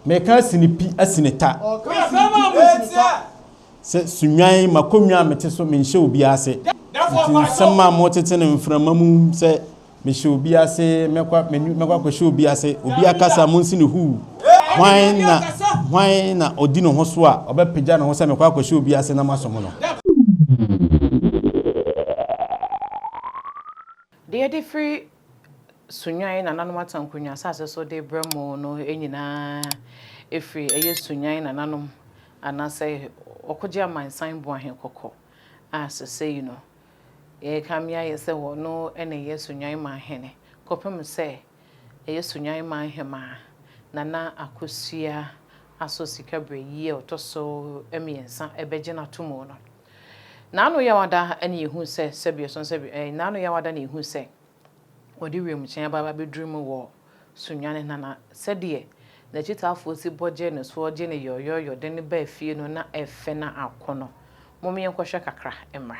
Meka asi ne pi asi ne ta. Sɛ Sunnwan, m'akonnwa a mete so, menhyɛ obi ase. Nti nsɛm a motete no mframa mu sɛ mehyɛ obi ase, mɛkɔ mɛkɔ akɔhyɛ obi ase, obi akasa monsi no huu. Hwan na hwan na ɔdi ne ho so a ɔbɛpagya ne ho sɛ mekɔ akɔhyɛ obi ase na masom no? Deɛ yɛde firi Sunyani nananom atankonwa asase so de rebrɛ mo no nyinaa firi ɛyɛ Sunyani nananom anaasɛ Ɔkogye Amansan Boahe Kɔkɔ a sesei no yɛrekame ayɛ sɛ ɔno na ɛyɛ Sunyani Manhene kɔpem sɛ ɛyɛ Sunyani Manhemaa Nana Akosua Aso Sikabrɛ yi a ɔtɔ so mmiɛnsa bɛgye no ato mu no. N'ano Yawada na yɛhu sɛ sɛbi ɛso sɛbi ɛɛ n'ano Yawada na yɛhu sɛ wɔde wiemhyɛn aba abɛduru mu wɔ Sunyani na na sɛdeɛ n'akyitaafoɔ si bɔ gyee no soɔ gye no yɔyɔyɔ de no baa fie no na ɛfɛ na akɔnɔ. Mom yɛnkɔhwɛ kakra mmra.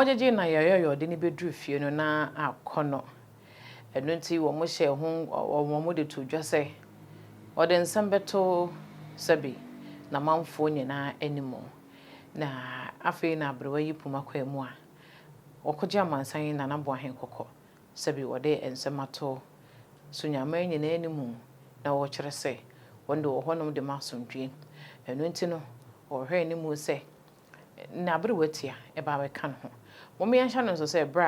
Wɔgyegye na yɔyɔyɔ de no bɛduru fie no na akɔnnɔ. Ɛno nti wɔhyɛɛ ho wɔde too dwa sɛ wɔde nsɛm bɛto sɛbe n'amanfoɔ nyinaa anim. Na afei na aberewa yi poma kwaa mu a ɔkɔgye amansan Nana Boahen kɔkɔ. sɛbi wɔde nsɛm ato Sunyani nyinaa anim na wɔkyerɛ sɛ wɔn de wɔ hɔnom de ma asomdwie. Ɛno nti no, wɔhwɛ anim sɛ n'aberewa tia ɛba abɛka ne ho. Momma yɛnhyɛ no nso sɛ berɛ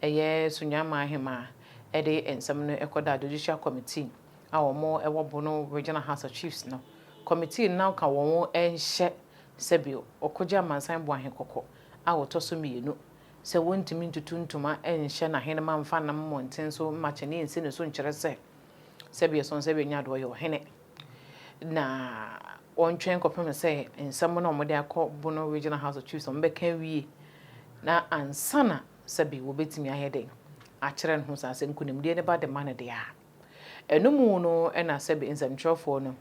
a ɛyɛ Sunyani Ahemaa ɛde nsɛm no ɛkɔdaa Judicial Committee a wɔn ɛwɔ Bono Regional House of Chiefs no, committee no na ka wɔn nhyɛ sɛbi Ɔkogye Amansan Boahe Kɔkɔ a wɔtɔ so mmienu sɛ wɔntumi ntutu ntoma nhyɛ n'ahenema mfa nam mmɔnten so mma kyɛnee nsi ne so nkyerɛ sɛ sɛbi ɛsɔn sɛbi nya adeɛ ɔyɛ ɔhene na wɔntwɛn kɔpem sɛ nsɛm no a wɔde akɔ Bono Regional House of Chiefs wɔn bɛka awie na ansa na sɛbi wɔbɛtumi ayɛ den akyerɛ ne ho saa sɛ nkonimdie ne ba de ma no deɛ a ɛno mu no ɛna sɛbi nsɛmtwerɛfoɔ no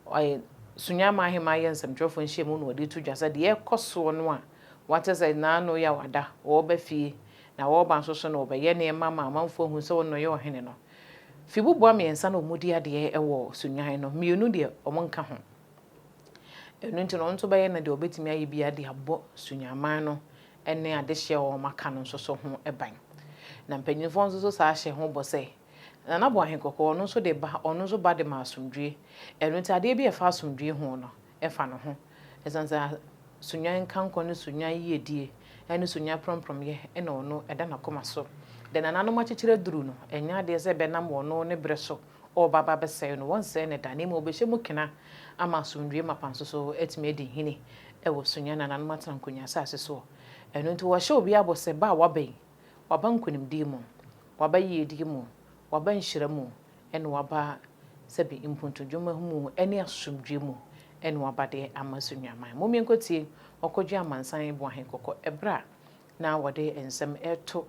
ɔyɛ Sunyani Ahemaa yɛ nsɛmtwerɛfoɔ nhyiamu na wɔde to dwa sɛ deɛ ɛkɔ soɔ no a wate sɛ naano yɛ wada wɔreba fie na wɔreba nso so no wɔbɛyɛ nneɛma ma amanfoɔ ahu sɛ wɔn na ɔyɛ ɔhene no. Fibuboa mmiɛnsa na wɔn di adeɛ wɔ Sunyani no, mmienu deɛ wɔn nka ho. Ɛno nti no ɔno nso bɛyɛ no deɛ ɔbɛtumi ayɛ biara de abɔ Sunyaman no ne adehyeɛ a wɔn aka no nso so ho ban. Na mpanyinfoɔ nso so saa hyɛ ho bɔ sɛ Nana Boahen Kɔkɔɔ ɔno nso de ba ɔno nso ba de ma asomdwie. Ɛno nti adeɛ bi a ɛfa asomdwie ho no ɛfa ne ho. Ɛsiane sɛ Sunyani nkankɔ ne Sunyani yiedie ne Sunyani prɔmprɔmyɛ ɛna ɔno ɛda n'akoma so. Deɛ nananom akyekyere aduru no ɛnyɛ adeɛ sɛ ɛbɛnam ɔno ne berɛ so ɔreba aba abɛsɛe no, wɔnsɛe no da na mmom wɔbɛhyɛ mu kena ama asomdwie mapa nso so atumi adi hene ɛwɔ Sunyani nananom atena nkonnwa asase soɔ. Ɛno nti wɔhyɛ obi abɔ sɛ ba a waba yi, waba nkonimdie mu, waba yiedie mu, waba nhyira mu, ɛna waba sɛbi mpuntudwuma mu ɛne asomdwie mu ɛna waba de ama Sunyani. Mommie nkɔtie Ɔkɔdwe Amansan Boahen Kɔkɔ ɛberɛ a na wɔde nsɛm ɛto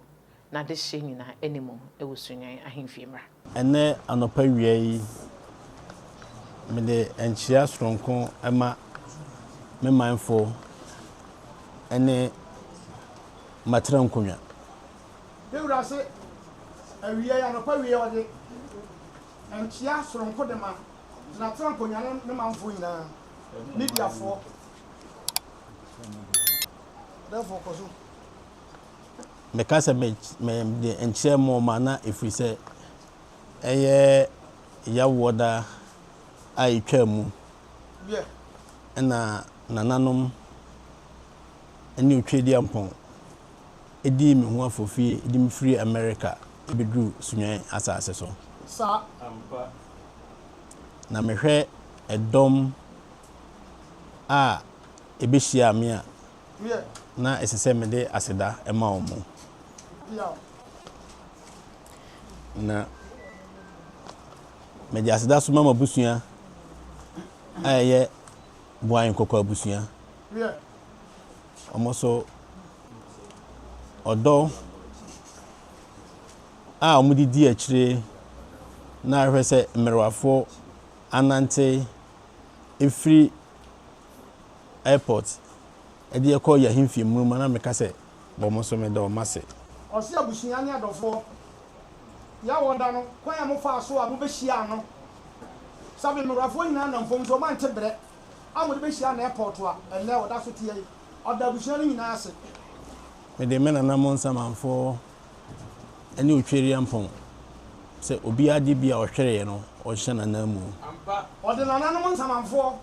n'adehyeɛ nyinaa anim ɛwɔ Sunyani ahemfie mmra. Ɛnɛ anɔpa wia yi, mede nkyea soronko ma me manfo ne matena nkonnwa. Me wura se awia yi, anɔpa wia yi, ɔde nkyea soronko de ma n'atena nkonnwa ne ne manfoɔ nyinaa, Mediafoɔ. Therefore, kɔ so. Meka sɛ mede nkyea ma wɔn a na ɛfiri sɛ ɛyɛ yawoɔ da a ɛtwaa mu ɛna nananom ne Otwedeampɔn dii me ho afofie de me firi Amerika bɛduruu Sunyani asase so. Saa. Na mehwɛ ɛdɔm a ɛbɛhyiaa me a, na ɛsɛ sɛ mede aseda ma wɔn. Na mede aseda nso ma m'abusua a ɛyɛ Boahen Kɔkɔ abusua. Wɔn nso, ɔdɔ a wɔde di akyire na ahwɛ sɛ mmerewafoɔ anante firi airport de kɔ yɛn ahemfie mu no na meka sɛ wɔn nso meda wɔn ase. Ɔse abusua ne adɔfoɔ, Yawɔ da no, kwan a mofaa so a mobɛhyiaa no, sɛbe mmerewafoɔ nyinaa nam fam nso wɔante berɛ a mode bɛhyiaa no airport a ɛnnɛ ɔda so teɛ yi, ɔda abusua no nyinaa ase. Mede me nananom nsamanfoɔ ne Otweriampɔn sɛ obiara ade bi a ɔhwereeɛ no ɔnhyɛ n'ananmu. Ɔde nananom nsamanfoɔ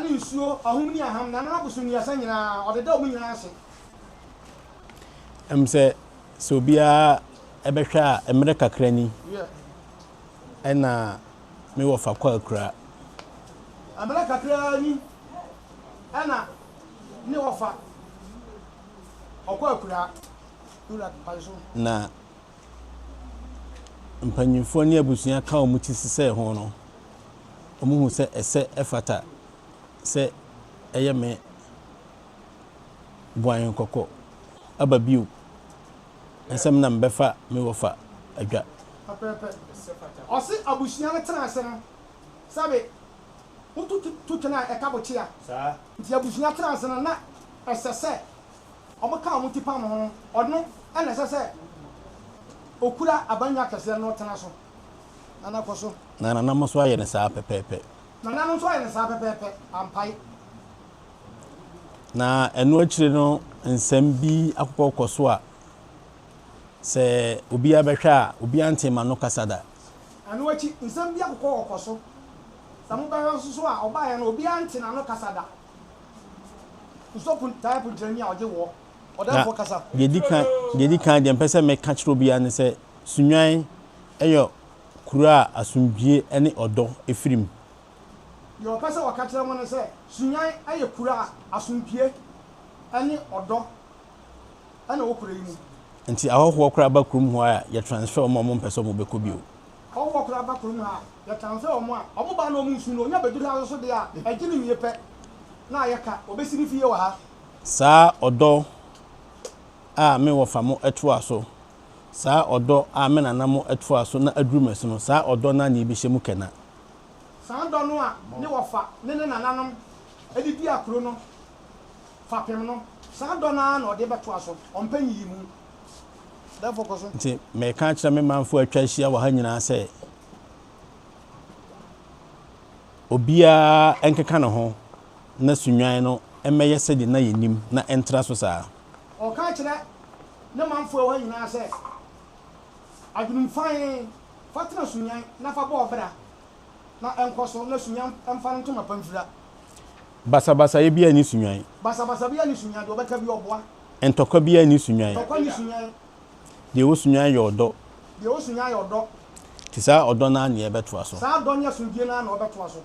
ne nsuo, ahum ne aham, nananom abosonnuasa nyinaa, ɔde da wɔn nyinaa ase. Ɛm sɛ sɛ obiara bɛhwɛ a mmerɛ kakra ni ɛna me wɔfa kɔ akura. Mmerɛ kakra ni ɛna ne wɔfa ɔkɔ akura. Wura kwan so. Na mpanyinfoɔ ne abusua ka wɔn ti sesɛɛ ho no, wɔhu sɛ ɛsɛ ɛfata sɛ ɛyɛ me Boahen kɔkɔ aba bio nsɛm na mebɛfa me wɔfa adwa. Pɛpɛɛpɛ. Ɔse abusua no tena ase no sɛbe woto to twene a ɛka bokyea. Nti abusua tena ase no na ɛsɛ sɛ wɔka wɔn ti pam ho. Ɔno na ɛsɛ sɛ okura abannwa kɛseɛ no na ɔtena so. Nana kɔ so. Na nananom nso ayɛ no saa pɛpɛɛpɛ. Nananom nso ayɛ no saa pɛpɛɛpɛ. Ampae. Na ɛno akyire no nsɛm bi akokɔ kɔ so a. Sɛ obiara bɛhwɛ a, obiara ntee m'ano kasa da. Ɛno akyi, nsɛm bi akokɔ ɔkɔ so. Sɛ mobɛhwɛ nso so a, ɔbaeɛ no, obiara nte n'ano kasa da. Nsɔ taa punkyerɛni a ɔgye woɔ. Na Ɔdɛɛfoɔ kasa. deɛ ɛdi kan, deɛ ɛdi kan, deɛ mepɛ sɛ meka kyerɛ obiara ne sɛ, Sunnwan yɛ kuro a asomdwoeɛ ne ɔdɔ firi mu. Deɛ ɔpɛ sɛ ɔka kyerɛ mo ne sɛ, Sunnwan yɛ kuro a asomdwoeɛ ne ɔdɔ na ɛwɔ kuro yi mu. Nti ahɔhoɔ koraa ba kurom hɔ a, yɛ transfer wɔn a wɔmpɛ sɛ wɔbɛkɔ bio. Ahɔhoɔ koraa ba kurom ha a, yɛ transfer wɔn a wɔba na wɔnsu no, wɔnya bɛduru ha nso deɛ a, ɛgye no wie pɛ na ayɛ ka, wɔbɛsi ne fie wɔ ha. Saa ɔdɔ a me wɔfa mo toa so, saa ɔdɔ a me nana mo toa so na aduru me so no, saa ɔdɔ no ara na yɛbɛhyɛ mu kɛna. Saa dɔ no a ne wɔfa ne ne nananom de dua kuro no fapem no, saa dɔ no ara na ɔde bɛtoa so, ɔmpɛ nyiyimu. Therefore, kɔ so. Nti mereka akyerɛ me manfoɔ a atwa ahyia wɔ ha nyinaa sɛ, obiara nkeka ne ho na Sunnwan no mmɛyɛ sɛdeɛ na yɛnim na ɛntra so saa. Ɔreka akyerɛ ne manfoɔ a ɛwɔ ha nyinaa sɛ, Adwenem fann, fa tena Sunnwan na fa bɔ ɔbra na ɛnkɔ so na Sunnwan mfa ne ntoma pa mfira. Basabasayɛ biara nni Sunnwan. Basabasa biara nni Sunnwan, deɛ ɔbɛka biara ɔboa. Ntɔkwa biara nni Sunnwan. Ntɔkwa nni Sunnwan. Deɛ ɛwɔ Sunnwan yɛ ɔdɔ. Deɛ ɛwɔ Sunnwan yɛ ɔdɔ. Nti saa ɔdɔ no ara na yɛbɛtoa so. Saa dɔ ne asomdwoeɛ no ara na wɔbɛtoa so.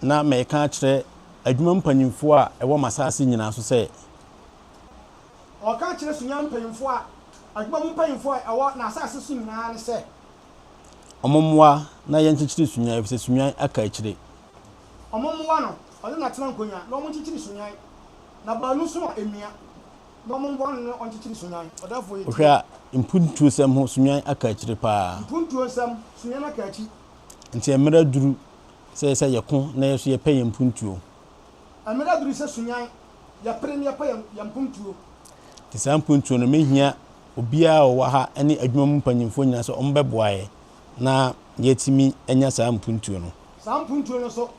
Na mereka akyerɛ adwuma mpanimfoɔ a ɛwɔ m'asase nyinaa so sɛ. Ɔreka akyerɛ Sunyani mpanyimfoɔ a, adwuma mu mpanyimfoɔ a ɛwɔ n'asase so nyinaa no sɛ. Wɔmmoa na yɛnkyekyere Sunyani, efisɛ Sunyani aka akyire. Wɔmmoa no, ɔne no atena nkonnwa, na wɔnkyekyere Sunyani, na baanu nso a emia, na wɔmmoa no na ɔnkyekyere Sunyani. Ɔdɛɛfoɔ yɛ Wohwɛ tie. a, mpuntuosɛm ho, Sunyani aka akyire paa. Mpuntuosɛm, Sunyani aka akyi. Nti mmerɛ aduru sɛ sɛ yɛko na yɛso yɛpɛ yɛn mpuntuo. Mmerɛ aduru sɛ Sunyani yɛpere na yɛpɛ yɛn mpuntuo. Nti saa mpuntuo no mɛhia obiara a ɔwɔ ha ne adwuma mu mpanyinfoɔ nyinaa sɛ wɔbɛboa yɛn na yɛatumi anya saa mpuntuo no. Saa mpuntuo no nso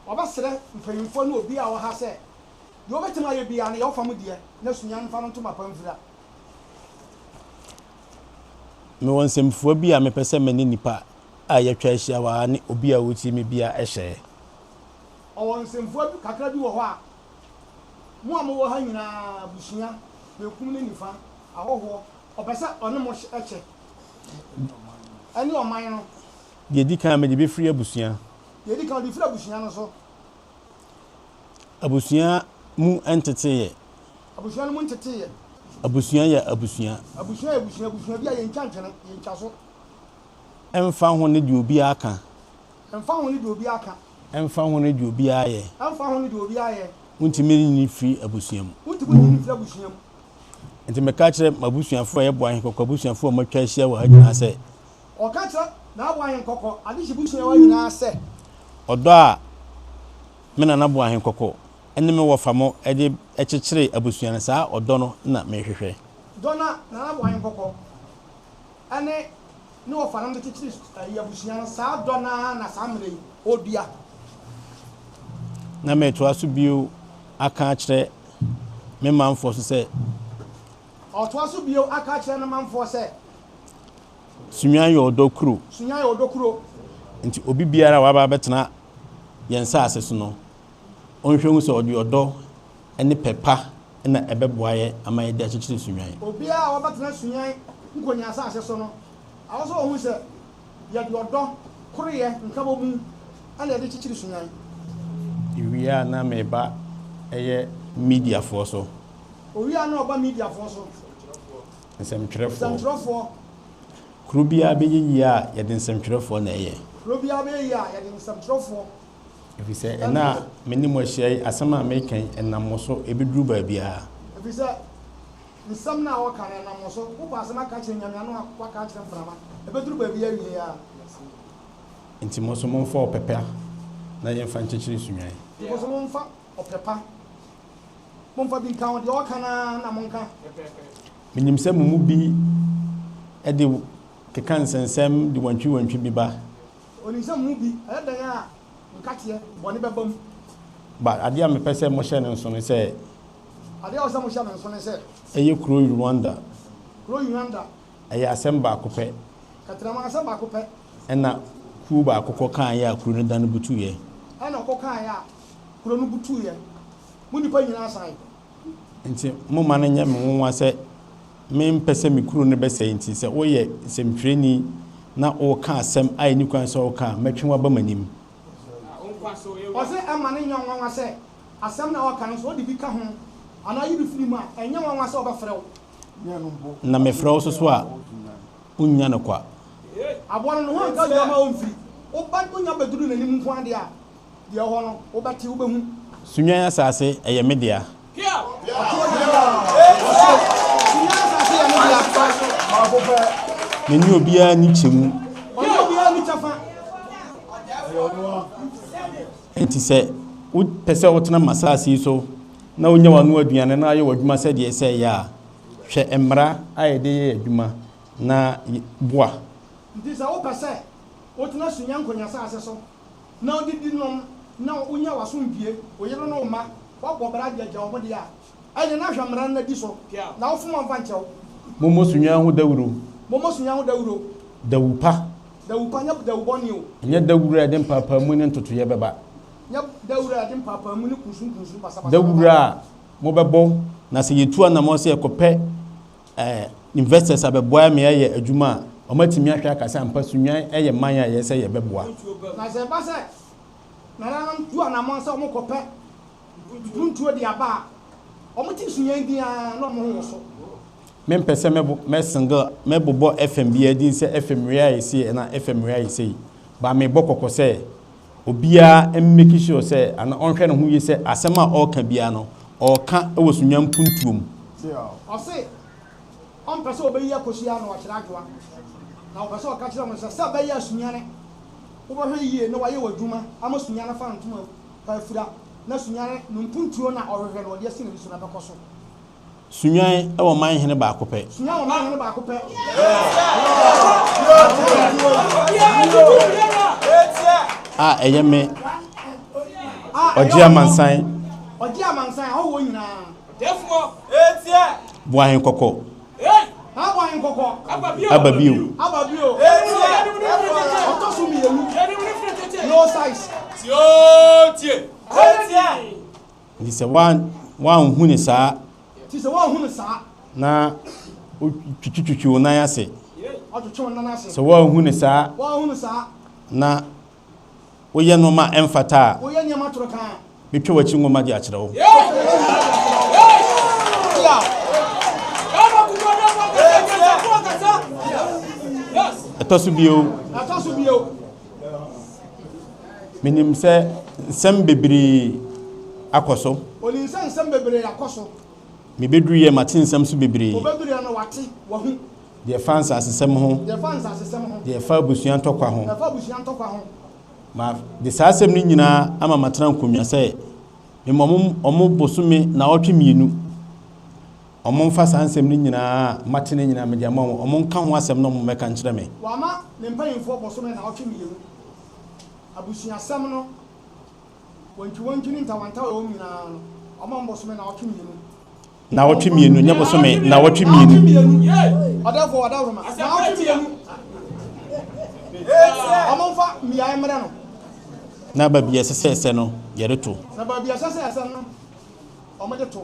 wɔbɛsrɛ mpanyinfoɔ ne obiara a ɔwɔ ha sɛ deɛ wɔbɛtumi ayɛ biara no yɛ wo fam deɛ na Sunyani mfa no ntoma pa mfira. Mewɔ nsɛmfua bi a mepɛ sɛ me ne nnipa a yɛatwa ahyia wɔ ha ne obi a ɔretie me biara hyɛ. Ɔwɔ nsɛmfua bi kakra bi wɔ hɔ a, mo a mowɔ ha nyinaa, abusua, benkum ne nifa, ahɔhoɔ, ɔpɛ sɛ ɔne mo kyɛ, ɛne ɔman no. Deɛ ɛdi kan, mede bɛfiri abusua. Deɛ ɛdi kan, ɔde firi abusua no so. Abusua mu nteteeɛ. Abusua no mu nteteeɛ. Abusua yɛ abusua. Abusua yɛ abusua, abusua bi a yɛntwa ntwene, yɛntwa so. Ɛmfa ho ne deɛ obiara ka. Ɛmfa ho ne deɛ obiara ka. Ɛmfa ho ne deɛ obiara yɛ. Ɛmfa ho ne deɛ obiara yɛ. Wontumi nyi mfiri abusua mu. Wontumi nyi mfiri abusua mu. Nti meka kyerɛ m'abusuafoɔ a ɛyɛ Boahenkɔkɔ abusuafoɔ a wɔatwa ahyia wɔ ha nyinaa sɛ. Ɔka kyerɛ n'Aboahenkɔkɔ adehye busua wɔ ha nyinaa sɛ. Ɔdɔ a me nana Boahenkɔkɔ ne me wɔfa mo de kyekyeree abusua no, saa ɔdɔ no na mehwehwɛ. Dɔ no a Nana Boahenkɔkɔ ne ne wɔfanom de kyekyere ayi abusua no, saa dɔ no ara na saa mmerɛ yi ɔredua. Na meretoa so bio aka akyerɛ me manfoɔ nso sɛ. Ɔretoa so bio aka akyerɛ ne manfoɔ sɛ. Sunyani yɛ ɔdɔ kuro. Sunyani yɛ ɔdɔ kuro. Nti obi biara a waba abɛtena yɛn nsaase so no, ɔnhwɛ nhu sɛ ɔde ɔdɔ ne pɛ pa na ɛbɛboa yɛn ama yɛde akyekyere Sunyani. Obiara a wabɛtena Sunyani Nkonya asase so no, ɛwɔ sɛ ɔhu sɛ yɛde ɔdɔ, koroyɛ, nkabɔmu na yɛde kyekyere Sunyani. Ewie a na meba ɛyɛ Mediafoɔ so. Owie a na ɔba Mediafoɔ so. Nsɛmtwerɛfoɔ. Nsɛmtwerɛfoɔ. Kuro biara bɛyɛ yie a yɛde nsɛmtwerɛfoɔ na ɛyɛ. Kuro biara bɛyɛ yie a yɛde nsɛmtwerɛfoɔ. Ɛfiri sɛ ɛnnɛ a me ne mo ahyia yi, asɛm a mereka yi, ɛnam mo so, ɛbɛduru baabiara. Ɛfiri sɛ nsɛm no a wɔka no, ɛnam mo so. Wopɛ asɛm aka akyerɛ Nyame a, na woaka akyerɛ mframa. Ɛbɛduru baabi awiei ara. Enti mo nso momfa ɔpɛ pa na yɛmfa nkyekyere Sunyani. Enti mo nso momfa ɔpɛ pa. Momfa bi nka ho, deɛ ɔka no ara na monka. Menim sɛ mo mu bi de keka nsɛnsɛm de wantwiwantwi bi ba. Onim sɛ mo mu bi, ɛyɛ dɛn a nkateɛ bɔne bɛba mu. But adeɛ a mepɛ sɛ mohyɛ no nso ne sɛ. Adeɛ a ɛwɔ sɛ mohyɛ no nso ne sɛ. Ɛyɛ kuro Rwanda. Kuro nhuam da. Ɛyɛ asɛm baako pɛ. Kɛtrɛma asɛm baako pɛ. Ɛna kuo baako kɔ kaeɛ a kuro no dane butuiɛ. Ɛna ɔkɔ kaeɛ a kuro no butuiɛ. Mo nnipa nyinaa san. Nti momma no nyɛ me nwonwa sɛ mempɛ sɛ me kuro no bɛsɛe nti sɛ woyɛ nsɛmtwerɛni na woreka asɛm a ɛnni kwan sɛ woka a, mɛtwe wo aba m'anim. Ɔse ɛmma no nyɛ nwanwa sɛ asɛm no a ɔka no sɛ ɔde bi ka ho anaa ɔyi bi firi mu a, ɛnyɛ nwanwa sɛ ɔbɛfrɛ wo. Na mefrɛ wo nso so a, wonnya no kwa. Aboa no, ne ho anka biara ma ɔmfiri. Woba, wonya bɛduru n'anim nko ara deɛ a, deɛ ɛwɔ hɔ no, wobɛte, wobɛhu. Sunnwan asase, ɛyɛ me dea. Sunnwan asase yɛ me dea. Me ne obiara nni kyɛmu. Ɔne obiara nni kyɛfa. Enti sɛ wopɛ sɛ wotena m'asase yi so na wonya w'ano aduane na ayɛ w'adwuma sɛdeɛ ɛsɛ yɛ a, hwɛ mmara a yɛde yɛ adwuma na boa. Nti sɛ wopɛ sɛ wotena Sunya Nkonya asase so na wodidi nom na wonya w'asomdwie, wo yere ne wo mma, woabɔ bra de agya wɔn deɛ a, ɛnneɛ na hwɛ mmara no na di so, na wofom a wɔmfa nkyɛ wo. Mommɔ Sunya ho dawuro. Mommɔ Sunya ho dawuro. Dawu pa. Dawu pa, nyɛ dawu bɔne o. Nyɛ dawuro a ɛde mpaapaamu ne ntotoeɛ bɛba. Nyɛ dawuro a ɛde mpaapaamu ne kunsunkunsun basabasa bɛba. Dawuro a mobɛbɔ, na sɛ yɛtu anammɔn sɛ yɛkɔpɛ eh, investors abɛboa ma yɛayɛ adwuma a, wɔatumi ahwɛ aka sɛ ampa Sunnwan yɛ man a ɛyɛ sɛ yɛbɛboa. Na sɛ ɛba sɛ nananom tu anammɔn sɛ wɔkɔpɛ mpuntuo de aba a, wɔte Sunnwan din ara na wɔn ho woso. Mempɛ sɛ mɛbo mɛ single mɛbobɔ FM biara din sɛ FM wei ayɛ sei anaa FM wei ayɛ sei, but mebɔ kɔkɔ sɛ obiara mmake sure sɛ anaa ɔnhwɛ ne ho yie sɛ asɛm a ɔreka biara no, ɔreka wɔ Sunnwan mpuntuo mu. Ɔse ɔmpɛ sɛ ɔbɛyi akosua na wakyerɛ adwoa, na ɔpɛ sɛ ɔka kyerɛ wɔn sɛ, sɛ ɛbɛyɛ a Sunyani wobɛhwɛ yie na wayɛ w'adwuma ama Sunyani afa ntoma pa afira na Sunyani no mpuntuo no a ɔhwehwɛ no ɔde asi n'ani so no ɛbɛkɔ so. Sunnwan wɔ man hene baako pɛ. Sunnwan wɔ man hene baako pɛ. A ɛyɛ me ɔgye amansan. Ɔgye amansan ahɔhoɔ nyinaa. Boahen kɔkɔ. Aboahen kɔkɔ. Aba bio. Aba bio. Ɔtɔ so mmienu. No size. Nti sɛ woanhu no saa. Nti sɛ woanhu no saa. Na wotwitwitwi wo nan ase. Ɔtwetwe wo nan ase. Sɛ woanhu no saa. Woanhu no saa. Na woyɛ nneɛma a ɛmfata a. Woyɛ nneɛma toro kan a. Metwa w'akyi nwoma de akyerɛ wo. Ɛtɔ so bio. Ɛtɔ so bio. Menim sɛ nsɛm bebree akɔ so. Onim sɛ nsɛm bebree akɔ so. Mebeduruiɛ mate nsɛm so bebree. Obeduruiɛ no wate, wahu. Deɛ ɛfa nsasesɛm ho. Deɛ ɛfa nsasesɛm ho. Deɛ ɛfa abusua ntɔkwa ho. Deɛ ɛfa abusua ntɔkwa ho. Ma de saa asɛm no nyinaa ama matena nkonnwa sɛ mema wɔn wɔn bosome naawɔtwe mmienu. Wɔmfa saa nsɛm no nyinaa a mate no nyinaa mede ama wɔn, wɔnka ho asɛm na wɔmmɛka nkyerɛ me. Wama ne mpanyimfoɔ bosome naawɔtwe mmienu. Abusuasɛm no, wantwiwantwi ne ntawantawa a ɛwɔ mu nyinaa no, ɔma wɔn bosome naawɔtwe mmienu. Naawɔtwe mmienu, nyɛ bosome, naawɔtwe mmienu. Naawɔtwe mmienu, ɔdɛɛfoɔ ɔdawuroma, naawɔtwe mmienu. Wɔmfa mmeae mmrɛ no. Na baabi a ɛsɛ sɛ ɛsɛ no, yɛde to. Na baabi a ɛsɛ sɛ ɛsɛ no, wɔde to.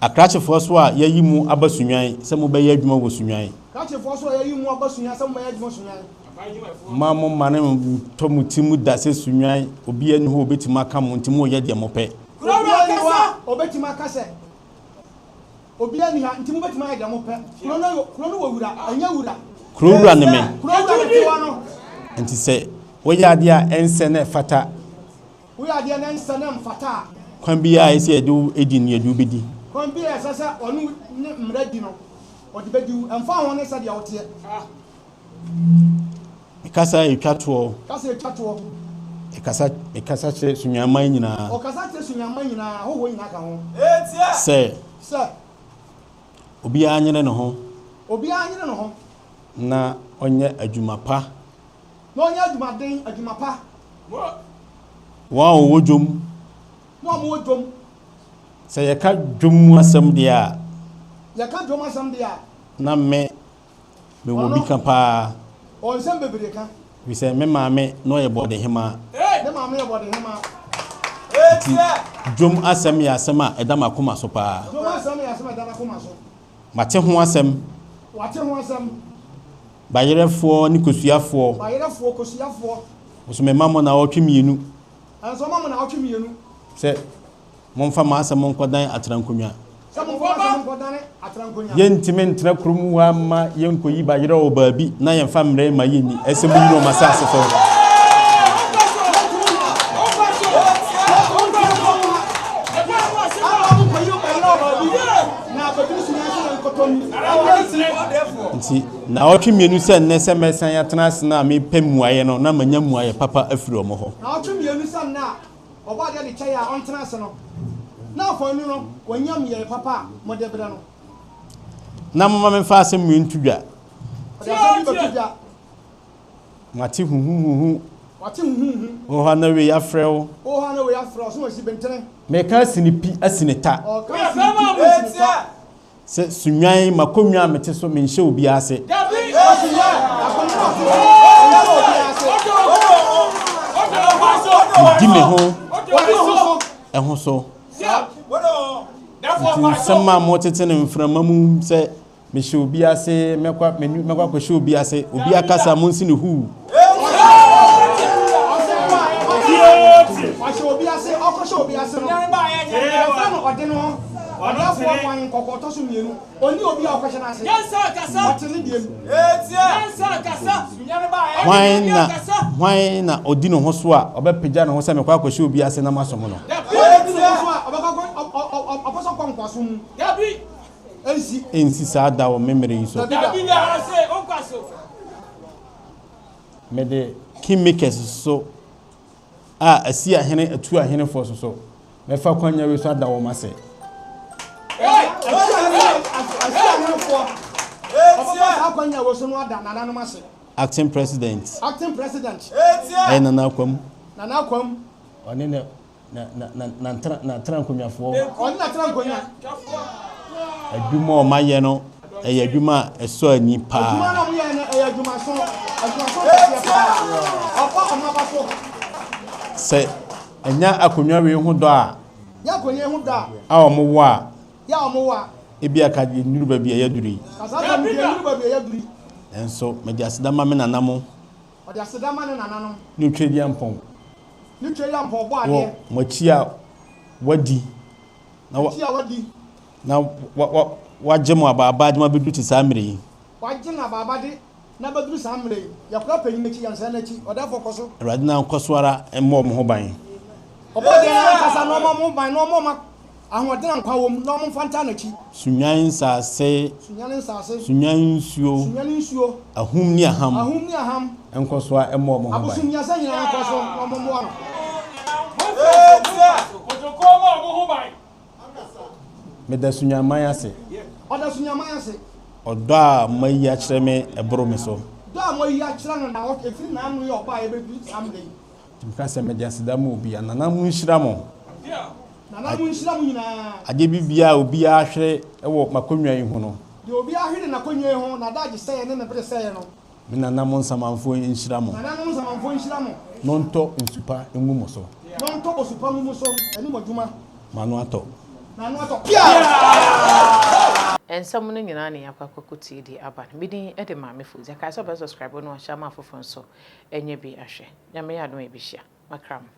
Akrakyefoɔ so a yɛayi mo aba Sunnwan sɛ mobɛyɛ adwuma wɔ Sunnwan. Krakyefoɔ so a yɛayi mo aba Sunnwan sɛ mobɛyɛ adwuma Sunnwan. Mma mo mma no ntɔ mo ti mu da sɛ Sunnwan, obiara nni hɔ a ɔbɛtumi aka mo nti moreyɛ deɛ mopɛ. Obiara nni hɔ a ɔbɛtumi aka sɛ, Obiara nni ha nti mobɛtumi ayɛ deɛ mopɛ. Kuro no, kuro no wɔ wura, ɛnyɛ wura. Kuro wura ne me. Kuro wura ne tiwa no. Nti sɛ woyɛ adeɛ a ɛnsɛ na ɛfata. Woyɛ adeɛ na ɛnsɛ na ɛmfata a. Kwan biara a ɛsɛ sɛ yɛde wo di no, yɛde wo bɛdi. Kwan biara a ɛsɛ sɛ ɔne wo ne mmara di no, ɔde bɛdi wo, ɛmfa ho ne sɛdeɛ woteɛ. Me kasa a ɛtwa toɔ. Kasa a ɛtwa toɔ. Mekasa, mekasa kyerɛ Sunyaniman nyinaa. Ɔkasa kyerɛ Sunyaniman nyinaa, ahɔhoɔ nyinaa ka ho. Sɛ. Sɛ. Obiara nyere ne ho. Obiara nyere ne ho. Na ɔnyɛ adwuma pa. Na ɔnyɛ adwumaden, adwuma pa. Wɔn a wɔwɔ dwom. Wɔn a wɔwɔ dwom. Sɛ yɛka dwom mu asɛm deɛ a. Yɛka dwom asɛm deɛ a. Na me, mewɔ bi ka paa. Ɔwɔ nsɛm bebree ka. Ɛfiri sɛ me maame na ɔyɛ bɔdehemaa. Ne maame yɛ bɔdehemaa. Nti dwom asɛm yɛ asɛm a ɛda m'akoma so paa. Dwom asɛm yɛ asɛm a ɛda n'akoma so. Mate ho asɛm. Wate ho asɛm. Bayerɛfoɔ ne kosuafoɔ. Bayerɛfoɔ, kosuafoɔ. Nso mema mo naawɔtwe mmienu. Nso ɔma mo naawɔtwe mmienu. Sɛ Momfa m'asɛm nkɔdan aterankonwa. Sɛ momfa m'asɛm nkɔdane aterankonwa. Yɛntumi ntena kurom ha mma yɛnkɔyi bayerɛ wɔ baabi na yɛmfa mmrɛ mma yɛnni. Ɛsɛ sɛ moyi no wɔ mo asase so. Nti naawɔtwe mmienu sɛ nnɛ sɛ mɛsan atena ase na mepɛ mmuaeɛ no na manya mmuaeɛ papa afiri wɔn hɔ. Naawɔtwe mmienu sɛ nnɛ a Ɔbɔ adeɛ de kyɛe a ɔntena ase no, na afɔre no wanya mmeae papa a mode brɛ no. Na momma memfa asɛm wei nto dwa. Ɔde asɛm bi bɛto dwa. Mate huhuhuhu. Wate huhuhuhu. Wɔ hɔ a na wei afrɛ wo. Wɔ hɔ a na wei afrɛ wo, so wasi bentene. Meka asi ne pi asi ne ta. Ɔka asi ne pi asi ne ta. Sɛ Sunnwan, m'akonnwa a mete so, menhyɛ obiara ase. Medi me ho ho so. Nti nsɛm a motete no mframa mu sɛ mehyɛ obi ase, mɛkɔ mɛkɔ akɔhyɛ obi ase, obi akasa monsi no huu. Ɔhyɛ obi ase, ɔkɔhyɛ obi ase no, yɛfrɛ no ɔde no ho. Ɔdɛɛfoɔ kwan nkɔkɔ ɔtɔ so mmienu, ɔnni obi a ɔkɔhyɛ no ase, ɔte ne deɛ mu. Hwan na hwan na ɔdi ne ho so a ɔbɛpagya ne ho sɛ mekɔ akɔhyɛ obi ase na masom no? Hwan na ɔdi ne ho so a ɔbɛkɔ akɔ ɔpɛ sɛ ɔkɔ nkoasom mu? Ɛnsi. Ɛnsi saa da wɔ me mmerɛ yi so. Mede kingmakers so a asi ahene atu ahenefoɔ so so, mɛfa kwanya wei so ada wɔn ase. Acting President. Acting President. Ɛyɛ Nana Akwam. Nana Akwam. Ɔne ne na na na na n'atena nkonnwafoɔ. Ɔne n'atena nkonnwa. Adwuma a wɔayɛ no ɛyɛ adwuma a ɛsɔ ani paa. Adwuma no a wɔyɛ no ɛyɛ adwumaso adwumaso kɛseɛ paa. Ɔbɔ wɔn aba so. Sɛ ɛnya akonnwa wei ho dɔ a. Nya akonnwa yi ho dɔ a. A wɔwɔ a. Yɛ a wɔwɔ a. Ebia ka yɛnnuru baabi a yɛaduru yi. Ka saa asɛm nti yɛnnuru baabi a yɛaduru yi. Nanso mede aseda ma me nana mo. Ɔde aseda ma ne nananom. Ne Otwedeampɔn. Ne Tweampɔn bɔ adeɛ. Wɔ mo akyi a wadi. Na wa. Akyi a wadi. Na wa wa wagye mo abaaba de mo abɛduru te saa mmerɛ yi. Wagye no abaaba de no abɛduru saa mmerɛ yi. Yɛkora panyin akyi, yɛnsɛe n'akyi. Ɔdɛɛfoɔ kɔ so. Awurade na nkɔ so ara mmɔ wɔn ho ban. Ɔbɔ deɛ no ankasa na ɔmmɔ wɔn ho ban na ɔmmɔ wɔn Ahoɔden a nkwa wɔ mu na wɔmfa ntaa n'akyi. Sunnwan nsase. Sunnwan nsase. Sunnwan nsuo. Sunnwan nsuo. Ahum ne aham. Ahum ne aham. Nkɔ so ara mmɔ wɔn ho ban. Abosommiɛnsa nyinaa nkɔ so na wɔmmoa no. Meda Sunnwanman ase. Ɔda Sunnwanman ase. Ɔdɔ a moayi akyerɛ me ɛboro me so. Dɔ a moayi akyerɛ no na ɛfiri n'ano yɛ ɔbaa a yɛbɛduru saa mmerɛ yi. Nti meka sɛ mede aseda ma obiara. Nana monhyira mo. Nana monhyira mo nyinaa. Adeɛ bi biara a obiara hwere wɔ m'akonnwa yi ho no. Deɛ obiara hwere n'akonnwa yi ho, n'adagye sɛeɛ ne ne bere sɛeɛ no. Me nananom nsamanfoɔ nhyira mo. Nananom nsamanfoɔ nhyira mo. Na ɔntɔ nsu pa ngu mo so. Na ɔntɔ osu pa ngu mo so, ɛne mo adwuma. M'ano atɔ. N'ano atɔ piaa! Nsɛm no nyinaa na yɛakɔ akɔtie de aba no. Me din de Maame Fozia. Kae sɛ wobɛ subscribe na wahyɛ ama afoforɔ nso anya bi ahwɛ. Nyame yɛ adom a yɛbɛhyia. Makra mo.